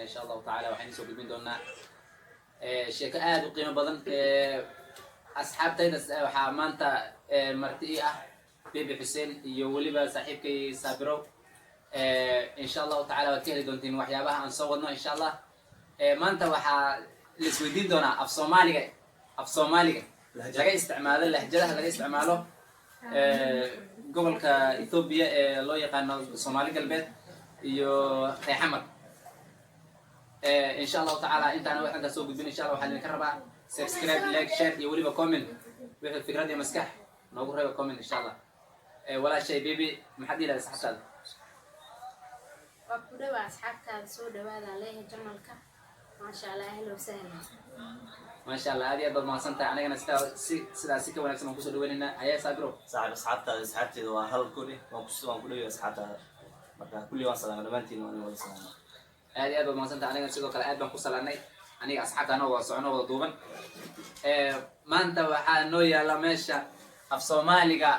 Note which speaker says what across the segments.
Speaker 1: Insha Allahu tacaala waxaan soo gudbin doonaa sheeko aad u qiimo badan. Asxaabtayda waxaa maanta marti ii ah Bebe Xuseen iyo weliba saaxiibkay Saabiro. Insha Allahu tacala waad ka heli doontiin waxyaabaha aan soo wadno, insha Allah. Maanta waxaa la isweydiin doonaa af Soomaaliga laga isticmaalo, lahjadaha laga isticmaalo gobolka Ethiopia ee loo yaqaano Soomaali Galbeed iyo Reexamar. Insha Allahu tacaala intaana wax intaa soo gudbin, insha Allah waxaa idinka rabaa subscribe, like, share iyo weliba comment. Wixii fikrad iyo maskax noogu reeba comment, insha Allah. Walaashay Baby, maxaad dhihi lahayd asxaabtaada?
Speaker 2: Waa ku dhawaa asxaabtaada, soo dhawaada leeyahay channelka. Maasha Allah, ahlan wasahlan.
Speaker 1: Maasha Allah, aad iyo aad baad mahadsan tahay. Anigana sidaa si sidaas si ka wanaagsan waan kusoo dhaweynaynaa. Ayaa Saabiro.
Speaker 3: Saaxib, asxaabtaada, asxaabteeda waa hal kuli. Waan ku dhawaya asxaabtaada. Marka kulli waan salaama dhammaantiin, waan wada salaama.
Speaker 1: Aad iyo aad baad mahadsan tahay. Anigana sidoo kale aad baan ku salaanay. Aniga asxaabta anoo wada socono, wada duuban. Maanta waxaa noo yaala meesha af Soomaaliga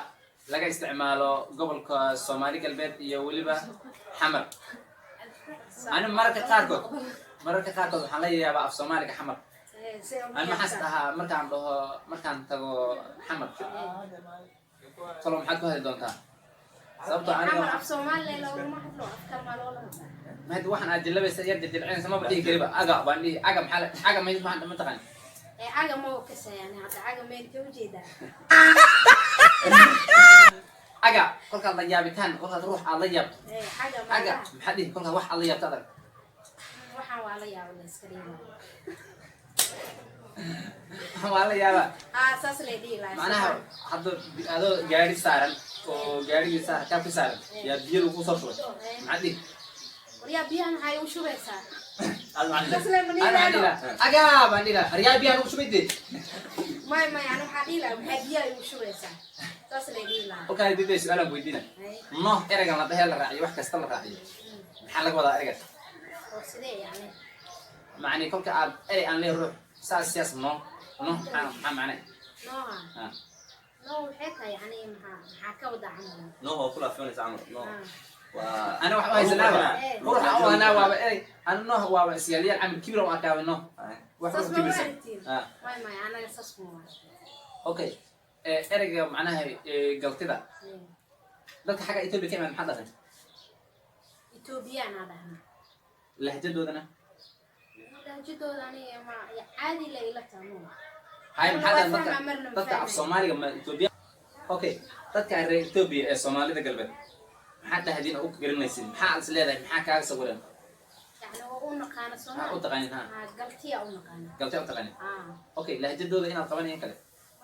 Speaker 1: laga isticmaalo gobolka Soomaali Galbeed iyo weliba Xamar. Ani mararka qaarkood waxaan la yaabaa af Soomaaliga Xamar. Ani maxaas dhahaa markaan dhaho, markaan tago Xamar, talo maxaad ku hadli doontaa? Sababtoo aniga
Speaker 2: Xamar af Soomaaliya looguma hadlo, af kalmaa loola hadlaa.
Speaker 1: Mahad, waxaan aad jilabaysa yar jiljilinaysa maba dhihi kariba. Aga baan dhihi. Aga maxaa aga ma maxaa ma taqaan?
Speaker 2: Ee, caga ma kasayaan hadda, caga meel ka ujeedaa.
Speaker 1: Aga kolkaad la yaabitaan, kolkaad ruux aad la yaabto.
Speaker 2: Ee, caga.
Speaker 1: Aga.
Speaker 2: Ma
Speaker 1: maxaa dhihi kolkaad wax aad la yaabto adag?
Speaker 2: Waxaan waa la yaaba, la iska dhihi.
Speaker 1: Waa la yaabaa.
Speaker 2: Haa, saas lay dhihi lahaa.
Speaker 1: Macnaha hadda adoo gaari saaran oo gaarigii kaabka saaran yaa biyo lagu soo shubay, maxaa dhihi?
Speaker 2: Waryaa, biyaha maxaa igu shubaysaa?
Speaker 3: Aad macallin.
Speaker 2: Saas lay ma dhihi
Speaker 1: Ana waxaan dhihi
Speaker 2: lahaa.
Speaker 1: lahaa agaa baan dhihi lahaa, aryaa biyaha lagu shubay dee.
Speaker 2: May, may, ani waxaa dhihi lahaa, maxaa biyaha igu shubaysaa? Saas lay dhihi lahaa.
Speaker 1: Kolkaa bebe su-aalaan weydiina. No ereygan la dhahee la raaciyo, wax kasta la raaciyo, maxaa laga wadaa ereygaas?
Speaker 2: Oo sidee yani?
Speaker 1: Macni kolka aad erey aan leeyahay ruux saas siyaas, no no maxaa macne?
Speaker 2: Nooha?
Speaker 1: Ah.
Speaker 2: No waxay tahay yani maxaa ka wada camal?
Speaker 3: No waa kula afyoonaysa camal no. Waa
Speaker 1: Ana wax u haysanaaba.
Speaker 2: Eh.
Speaker 1: Ruuxa u hanaa waaba erey ana noh waaba isyaalyaal camal, kibir u arkaaba noh wax
Speaker 2: Saas
Speaker 1: ruux
Speaker 2: ma
Speaker 1: kibirsan.
Speaker 2: aragtiin?
Speaker 1: Ah.
Speaker 2: May, may, anaga saas ma waa.
Speaker 1: Okay, ereyga macnaha galtida, dadka xagga Ethiopia ka imaad maxaa dhahday?
Speaker 2: Ethoobiyan aa dhahnaa.
Speaker 1: Lahjadoodana?
Speaker 2: Lahjadooda aniga ma caadi la ila taamo.
Speaker 1: Hay,
Speaker 2: Marna
Speaker 1: maxaa
Speaker 2: waa
Speaker 1: dhahan dadka
Speaker 2: fahmaa, marna ma
Speaker 1: dadka af
Speaker 2: fahmayo.
Speaker 1: Soomaaliga ma Ethiopia? Okay, dadka reer Ethiopia ee Soomaalida Galbeed maxaa dhahdin oo u garanaysin? Maxaa is leedahay? Maxaa kaaga sawiran?
Speaker 2: Yani waa u naqaana.
Speaker 1: Maxaa
Speaker 2: Soomaali
Speaker 1: u taqaanin ha?
Speaker 2: Haa, galtiya u naqaana.
Speaker 1: Galtiya u taqaanin?
Speaker 2: Haa.
Speaker 1: Okay, lahjadooda inaad qabanayan kale?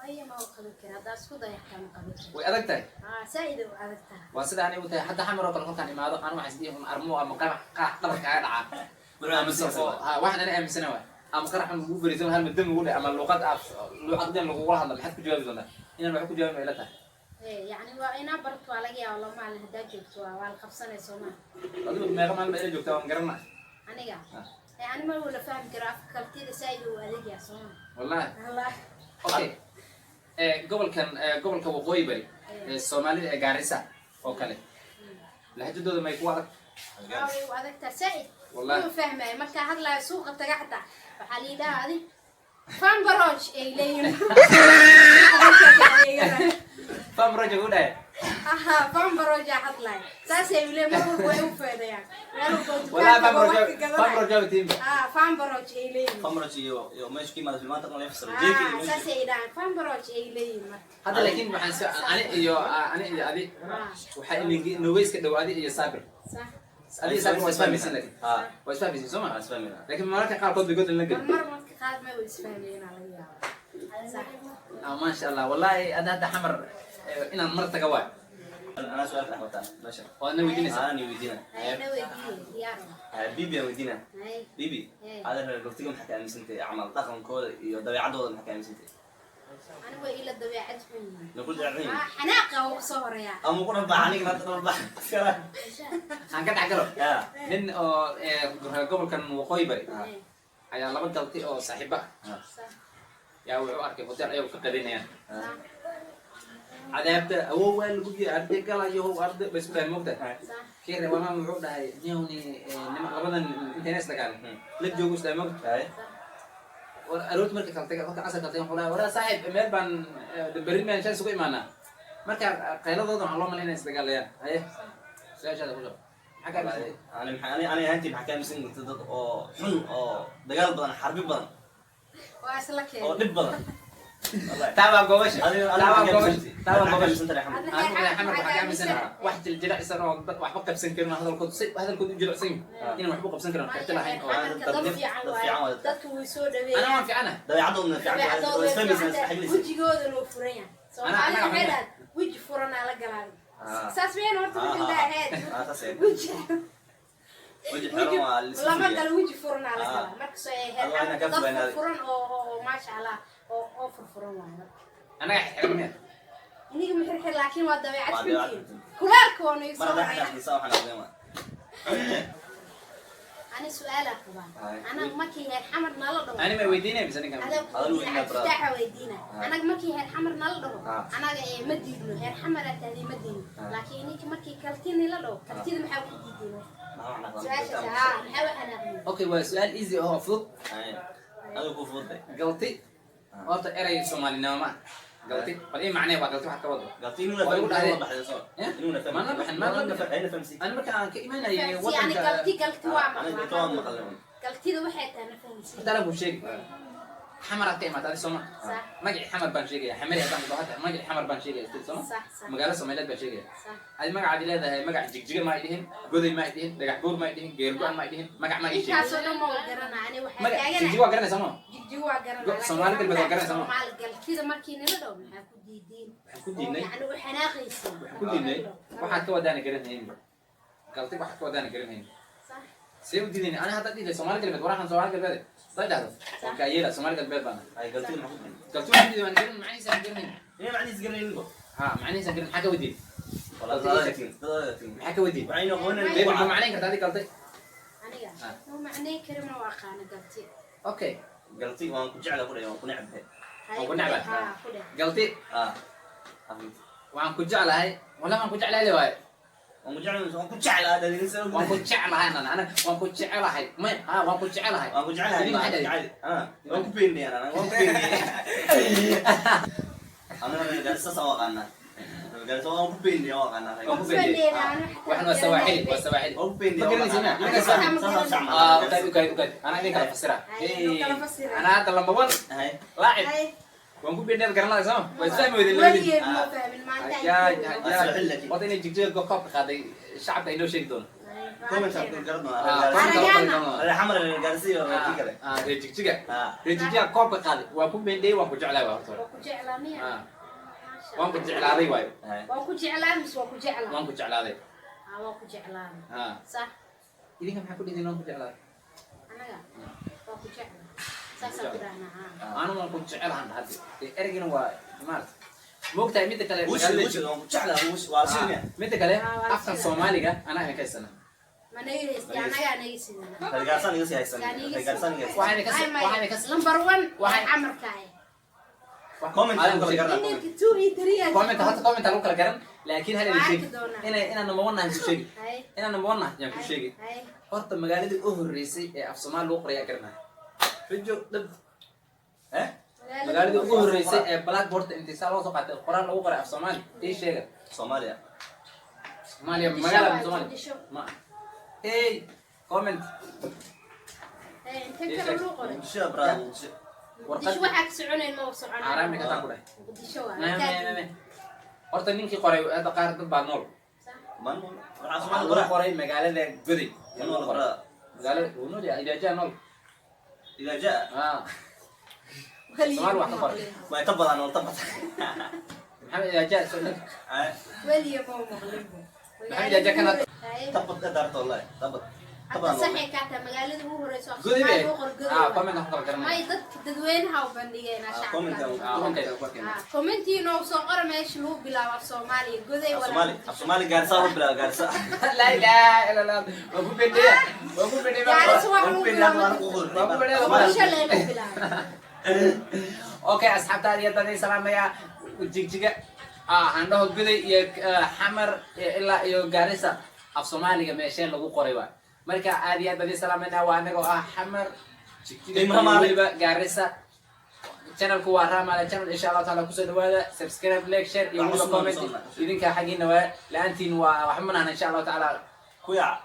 Speaker 2: Maya, ma u qaban kara. Haddaa isku dayaxtaa ma qaban kara.
Speaker 1: Way adag tahay.
Speaker 2: Haa, saaid u adag tahay.
Speaker 1: Waa sida anigu tahay hadda. Xamar oo kale kolkaan imaado, anu waxaan isdhihi un armo ama qarax qarax dhabarka kaaga dhacaa ama se oo ha waxaan ani aaminsana waay, ama qarax lagu fariisan hal madam ugu dhe ama luuqad af luuqad den lagugula hadla. Maxaad ku jawaabi doontaa? Inaan wax ku jawaabin ma ila tahay.
Speaker 2: Yani waa inaa barto, waa laga yaaba 2 maalin haddaa joogto waa la qabsanay, soomaa?
Speaker 1: Adigu meeqa maalin ba ila joogtaa? Waan garana.
Speaker 2: Aniga?
Speaker 1: Ah.
Speaker 2: Yani ma wala fahmi karo, afka kaltida saaid u adeegyaa, sooma?
Speaker 1: Wallahi.
Speaker 2: Allah.
Speaker 1: Okay, gobolkan gobolka Waqooyi Bari ee Soomaalida ee Gaarisa oo kale, lahjadooda may ku adag?
Speaker 2: Waa way u adagtaa saaid.
Speaker 1: Wallahi.
Speaker 2: Ma fahmayo markaa hadlaayo, suuqa taga xataa waxaa la yidhaha adi fambaroj ay leeyihin.
Speaker 1: Famroja ku dhahay?
Speaker 2: Aha, fambaroja hadlayo saasay leeyihin. Mar walba way u feedayaan meel walba oo
Speaker 1: Wallahi.
Speaker 2: dukaanka wax
Speaker 1: Famroja.
Speaker 2: ka gadanayo.
Speaker 1: Famroja tiimba.
Speaker 2: Ah, fambaroj ay leeyihin.
Speaker 3: Famraj iyo meesha ka yimaada filmaanta dhan laga fasiro jeeka iyo
Speaker 2: Ah,
Speaker 3: meesha.
Speaker 2: saasay idhahaan, fambaroj ay leeyihin marka.
Speaker 1: Hadda laakiin waxaan ani iyo adi waxaa inogeyska dhow adi iyo Saabir.
Speaker 2: Sax.
Speaker 1: Adi iyo Saabir waa isfahmaysin laakiin.
Speaker 3: Ha.
Speaker 1: Waa isfahmaysin, soo ma?
Speaker 3: Waa isfahmayna.
Speaker 1: Laakiin mararka qaarkood bay godol la geli.
Speaker 2: Mar marka qaar ma way isfahmayeen laga yaaba, sax.
Speaker 1: Ah, maasha Allah, wallahi ada hadda Xamar inaan mar taga waay.
Speaker 3: Anaa su-aal ka dhex wataa meesha.
Speaker 1: Waad na weydiinaysaa?
Speaker 3: Anaa weydiina.
Speaker 2: Hayna weydiiye, diyaar.
Speaker 3: Bibi aan weydiina.
Speaker 2: Hay.
Speaker 3: Bibi.
Speaker 2: Eh.
Speaker 3: Ada reer galtiga maxaa ka aaminsantahay camal? Dhaqankooda iyo dabeecadooda maxaa ka aaminsantahay?
Speaker 2: Ani way ila dabeecad xun yihiin.
Speaker 3: Ma ku dabeecad yihiin?
Speaker 2: Ah, xanaaqa uu kasoo horeeyaa.
Speaker 3: Ama ku dhanbax aniga hadda dhanbax.
Speaker 1: Aan ka dhex galo.
Speaker 3: Ya.
Speaker 1: Nin oo reer gobolkan Waqooyi Bari
Speaker 2: Eh,
Speaker 1: ayaa laba galti oo saaxiibo ah
Speaker 2: sax.
Speaker 1: yaa wuxuu arkay hotel ayagu ka qadaynayaan.
Speaker 2: Sax.
Speaker 1: Cadaabta awow waa lagu jira, arday galayo, arday bay isku dhahay, moogta.
Speaker 2: Sax.
Speaker 1: Kii reer Wamaama wuxuu dhahay, niyowni nima labadan intayna isdagaalin la joogo, is dhahay, moogta. War aroorti marka kala tagay, marka casar kala tagay, wuxuu dhahay, waraa saaxiib, meel baan berri maan shan isugu imaanaa. Marka qayladooda waxaa loo malay inay isdagaalayaan. Haye, su-aashaada ku shaq, maxaa ka aaminsan?
Speaker 3: Ani maxaa, ani ahaantii maxaa ka aaminsan karta dad oo xun oo dagaal badan, xarbi badan.
Speaker 2: Waa isla
Speaker 3: Oo
Speaker 2: keenay.
Speaker 3: dhib badan. Wallahi.
Speaker 1: Taa waa gobasha. Taa waa
Speaker 3: adiga
Speaker 1: gobasha, taa waa gobasha.
Speaker 3: aaminsan tahay, Xamar?
Speaker 1: Anigu reer Xamar waxaa ka aaminsanahay wax jilicsan oo dad waxba qabsan karin oo hadalkoodu si hadalkoodu u jilicsan yahay, inaan waxba qabsan karin oo karti lahayn oo
Speaker 2: Xamarka dad fiican
Speaker 3: dad fiican
Speaker 2: waaye.
Speaker 3: waaye.
Speaker 2: Dadka way soo
Speaker 1: Ana waan
Speaker 2: dhaweeyaan.
Speaker 1: fiicanahay.
Speaker 3: Dabeecadoodna fiican tahay.
Speaker 2: Dabeecadooda
Speaker 3: waa
Speaker 2: way
Speaker 3: isfahmaysaa,
Speaker 2: fiican tahay.
Speaker 3: isdhexgelaysaa.
Speaker 2: Wejigoodana wuu furan yahay. Soomaalida
Speaker 1: anaga
Speaker 2: waxay
Speaker 1: xun.
Speaker 2: dhahaan weji furanaa la galaa.
Speaker 3: Ah.
Speaker 2: Saas weyn horta
Speaker 3: Ah,
Speaker 2: marka
Speaker 3: ah,
Speaker 2: laaheed.
Speaker 3: ah, saas ay.
Speaker 2: Weji
Speaker 3: weji
Speaker 2: weji
Speaker 3: xiran waa la isku
Speaker 2: lama
Speaker 3: fiiriyaa.
Speaker 2: galo, weji furanaa la
Speaker 3: Ah.
Speaker 2: galaa. Marka soo ay
Speaker 3: Adigo inaa ka
Speaker 2: dad
Speaker 3: fogaanaaday.
Speaker 2: furfuran oo maasha Allah oo furfuran waaye marka.
Speaker 1: Anaga xirxiran miya?
Speaker 2: Iniga ma xirxir, laakiin waa dabeecad
Speaker 3: Waa dabeecad
Speaker 2: xuntiin.
Speaker 3: xuntiin.
Speaker 2: Kulaalka waa nagu
Speaker 3: Mar
Speaker 2: soo
Speaker 3: haddaa
Speaker 2: haya.
Speaker 3: xanaaqdaysa, waxaan aqoon waa.
Speaker 2: Ani su'aalaa qabaa.
Speaker 3: Hay.
Speaker 2: Anaga markii heer Xamar nala dhaho.
Speaker 1: Ani ma weydiinaya mise ninkan?
Speaker 2: Adaa ku
Speaker 3: Adal
Speaker 2: weydiina,
Speaker 3: weydiina, brother.
Speaker 2: Cabdifitaaxa weydiina. Anaga markii heer Xamar nala dhaho, anaga ee ma diidno. Heer Xamaraa tahdii ma diidno. Laakiin ininka markii kaltini la dhaho, kaltida maxaa ku diideen horta?
Speaker 3: Maxaa xanaaqdaa?
Speaker 2: Su-aashaas haa, maxaa u xanaaqnay?
Speaker 1: Okay, waa su-aal easy oo fudud.
Speaker 3: Hay. Adigu ku fududay.
Speaker 1: Galti horta erey Soomaalinimo ma ah galti. Bal ii macnee waa galti waxaad ka wado.
Speaker 3: Galti inuu
Speaker 1: Waa igu
Speaker 3: fahmi,
Speaker 1: dhahday.
Speaker 3: la baxday soo.
Speaker 1: Eh?
Speaker 3: Inuuna fahmi.
Speaker 1: Ma la baxin, ma la baxin.
Speaker 3: Ayna fahamsi.
Speaker 1: Ani marka aan ka imanayay
Speaker 2: Fahamsi, ani
Speaker 1: wadanka
Speaker 2: galti galti waa
Speaker 3: Aniga galti waan maqlay.
Speaker 2: Galtida waxay tahay na fahamsi.
Speaker 1: Horta anaa kuu sheegi, Xamaraad ka imaata adi, sooma?
Speaker 2: Sax.
Speaker 1: Magacii Xamar baan sheegaya, Xamari haddaan ku dhaho hadda, magacii Xamar baan sheegaya still, sooma?
Speaker 2: Sax, sax.
Speaker 1: Magaalo Soomaaliyeed baan sheegaya.
Speaker 2: Sax.
Speaker 1: Adi magacaad leedahay, magac Jigjiga ma ay dhihin, Goday ma ay dhihin, Dhagax Buur ma ay dhihin, Geelgo-an ma ay dhihin, magac ma ii sheegin.
Speaker 2: Intaasoo dhan ma wa garanaa ani, waxaa
Speaker 1: Magac
Speaker 2: taaganahay.
Speaker 1: Jigjiga waa garanaysaa, ma?
Speaker 2: Jigjiga waa garanaa.
Speaker 1: Soomaali galbeed waa garanaysaa, ma?
Speaker 2: Soomaali galtida markii nala dhaho, maxaa ku diideen?
Speaker 1: Waxaan ku diidnay
Speaker 2: Oo yacni u xanaaqaysiin.
Speaker 1: Waxaan ku diidnay waxaad ka wadaana garanhaynba. Galti waxaad ka wadaana garanhayn.
Speaker 2: Sax.
Speaker 1: See u diidayna? Ani hadda dhihi lahay Soomaali galbeed, waraxan Soomaali galbeed haday dhahdo, waan kaa yeela, Soomaali galbeed baana.
Speaker 3: Ay, galtida maxaa ku diiday?
Speaker 1: Galti waxaan ku diiday waan garan, macnihiisa aan garanayn.
Speaker 3: Inay macnihiisa garanaynin bo.
Speaker 1: Ha, macnihiisa aan garan, maxaa ka wadiid?
Speaker 3: Walaa dad adag tihiin, dad adag tihiin.
Speaker 1: Maxaa ka wadiid?
Speaker 3: Waxayna aqoonin.
Speaker 1: Baby, ma macnayn kartaa adi galtay?
Speaker 2: Aniga
Speaker 1: Ah.
Speaker 2: ma macnayn kari, ma aqaano galti.
Speaker 1: Okay.
Speaker 3: Galti waan ku jeclahay ku dhahay, waan ku necbahay.
Speaker 2: Hay,
Speaker 1: Ku necbahay?
Speaker 2: Haa, ku dheh.
Speaker 1: Galti
Speaker 3: Ah. Xafiid.
Speaker 1: waan ku jeclahay, wala waan ku jeclahay le waaye.
Speaker 3: Waan ku jeclahay, waan ku jeclahay, dhalinyarada soo
Speaker 1: Waan ku jeclahay ana waan ku jecelahay, may ha, waan ku jecelahay.
Speaker 3: Waan ku jeclahay.
Speaker 1: Idin maxay
Speaker 3: jecel. Ah, waan ku beeniyay ana, waan ku beeniyay. Ana Garissa soo aqaana. Garissa waan ku beeniyay, waan aqaana.
Speaker 1: Waan ku beeniyay. Waxan waa Sawaaxili, waa Sawaaxili.
Speaker 3: Waan ku beeniyay.
Speaker 1: Ma garanaysid ma? Ma ah, okay okay okay ana idin kala fasira.
Speaker 2: Hay, inuu kala fasira.
Speaker 1: Ana hadda number one
Speaker 3: Hay.
Speaker 1: laacib.
Speaker 2: Hay.
Speaker 1: Waan ku beeniyay, garanaysa sama waa isfahmi weydeen labadiin.
Speaker 2: Weligeed ma fahmin maanta.
Speaker 1: Hayaay.
Speaker 3: Waa
Speaker 1: Hayaay.
Speaker 3: Swahili laakiin.
Speaker 1: Wada inay Jigjiga koobka qaaday, shacabka ay noo sheegi doono.
Speaker 3: Comment aan ku garan
Speaker 1: Ah,
Speaker 3: doonaa.
Speaker 1: comment aan ku
Speaker 2: Aragana.
Speaker 1: doonaa.
Speaker 3: Reer Xamar, reer Garissa iyo reer kale.
Speaker 1: Ah, reer Jigjiga.
Speaker 3: Ah.
Speaker 1: Reer Jigjiga koobka qaaday, waan ku beeniyay, waan ku jeclahay waa horta.
Speaker 2: Waa ku jeclaa miya?
Speaker 1: Ah.
Speaker 2: Maasha
Speaker 1: Waan ku
Speaker 2: Allah.
Speaker 1: jeclaaday waayo.
Speaker 3: Hay.
Speaker 2: Waa ku jeclaa mise waa ku jeclaa?
Speaker 1: Waan ku jeclaaday.
Speaker 2: Ah, waa ku jeclaaday.
Speaker 1: Ah.
Speaker 2: Sax.
Speaker 1: Idinka maxaa ku dhihdeen waan ku jeclaaday?
Speaker 2: Anaga waa ku jeclaa, saasaan ku dhahnaa, haa.
Speaker 1: Anu waan ku jecelahan hadda dee, ereygiina waa maarata, moogtahay midda kale
Speaker 3: Wuxuu
Speaker 1: magaalada
Speaker 3: wuxuu waan ku jeclahay, wuxuu waa sidii.
Speaker 1: Midda kale
Speaker 2: Ah, waa
Speaker 1: afkan
Speaker 2: sida.
Speaker 1: Soomaaliga anaa idinka haysana.
Speaker 2: Ma naga haystay? Anagaa naga sidana.
Speaker 3: Reer Garissa naga sii haysan. Reer Garissa naga haysan.
Speaker 1: Waxayna ka waxayna ka
Speaker 2: Number one
Speaker 1: Waxay-
Speaker 2: camarka ah.
Speaker 3: Comment aan kala garan.
Speaker 2: Ininka two iyo three aad-
Speaker 1: Comment horta, comment lagu kala garan, laakiin hal
Speaker 2: Waa
Speaker 1: idin sheegi.
Speaker 2: arki doonaa.
Speaker 1: Inay inaan number one nahay ku sheegi.
Speaker 2: Hay.
Speaker 1: Inaan number one nahay yaan ku sheegi.
Speaker 2: Hay.
Speaker 1: Horta magaaladii u horreysay ee af Soomaali lagu qoray yaa garanaya? Xujo dhab.
Speaker 3: Eh?
Speaker 1: Magaaladii ugu horreysay ee blackboardta intii saa loo soo qaatay qoraal lagu qoray af Soomaali, ii sheega.
Speaker 3: Soomaaliya.
Speaker 1: Soomaaliya.
Speaker 2: Muqdisho
Speaker 1: Magaalada
Speaker 2: waaye,
Speaker 1: Soomaaliya.
Speaker 2: Muqdisho.
Speaker 1: Ma hey, comment.
Speaker 2: Hey, intee kale lagu qoray?
Speaker 3: Muqdisho, brother, Muqdisho.
Speaker 2: Muqdisho waxaa ka soconayn ma soconayn.
Speaker 1: Caraami ka taan ku dhahay.
Speaker 2: Muqdisho waa.
Speaker 1: Me, me, me, me. Horta ninkii qoray hadda qaar dad baa nool.
Speaker 2: Sax.
Speaker 3: Man waxaa
Speaker 1: Waxaa
Speaker 3: Soomaali
Speaker 1: lagu
Speaker 3: qoraa.
Speaker 1: qoray magaalada Goday.
Speaker 3: Man wala qoraa.
Speaker 1: Magaalada wuu nool yahay, Idaajaha nool.
Speaker 3: Idaa jaa.
Speaker 1: Ah.
Speaker 2: Weligii
Speaker 1: Soomaali wax ka
Speaker 2: ma
Speaker 1: qoray.
Speaker 2: maqlin.
Speaker 3: Way ta badan, wal ta badan.
Speaker 1: Maxamed Idaajaha soo ninka.
Speaker 3: Ay,
Speaker 2: Weligii ma maqlin.
Speaker 1: Maxamed Idaajaha kana
Speaker 2: Hay.
Speaker 3: tabad darto wallahi, tabad.
Speaker 2: Hadda
Speaker 3: Tabadan.
Speaker 2: saxay kaa tahay magaalada ugu horeyso af
Speaker 1: Goday
Speaker 2: Soomaali
Speaker 1: be.
Speaker 2: lagu qoro Goday
Speaker 1: Ah,
Speaker 2: waaye.
Speaker 1: comment aan ku kala garanaya.
Speaker 2: May, dadka dadweynaha u bandhigeen
Speaker 3: Comment
Speaker 2: shacabka.
Speaker 1: Ah, okay.
Speaker 2: Ah, commentii noo soo qora meesha lagu bilaabo af Soomaaliya Goday
Speaker 3: Af
Speaker 2: wala.
Speaker 3: Soomaali, af Soomaali Gaarisa lagu bilaabo, Gaarisa.
Speaker 1: Laa ilaaha illa Allah. Waa ku bendheya. Waa ku bendheya.
Speaker 2: Gaarisa wax
Speaker 3: Waan
Speaker 2: lagu
Speaker 3: ku bilaabo,
Speaker 2: bilaabo.
Speaker 3: waan ku qoray.
Speaker 1: Waan ku bilaabo.
Speaker 2: Muqdisho lee lagu bilaabo.
Speaker 1: Okay, asxaabta aad iyo aad baan idin salaamayaa. Jigjiga. Aan dhaho Goday iyo Xamar iyo ilaa iyo Gaarisa, af Soomaaliga meeshee lagu qoray waay. Marka aad iyo aad baan idin salaamayna. Waa anagoo ah Xamar, Jigjiga
Speaker 3: Ilmaha
Speaker 1: iyo
Speaker 3: Maale.
Speaker 1: weliba Gaarisa. Channelku waa Ramale Channel. Insha Allahu taala kusoo dhawaada, subscribe, like, share iyo weliba comment. Idinka xaggiina waa, la-aantiin waa waxba ma nahna, insha Allahu tacaala.
Speaker 3: Kuyac.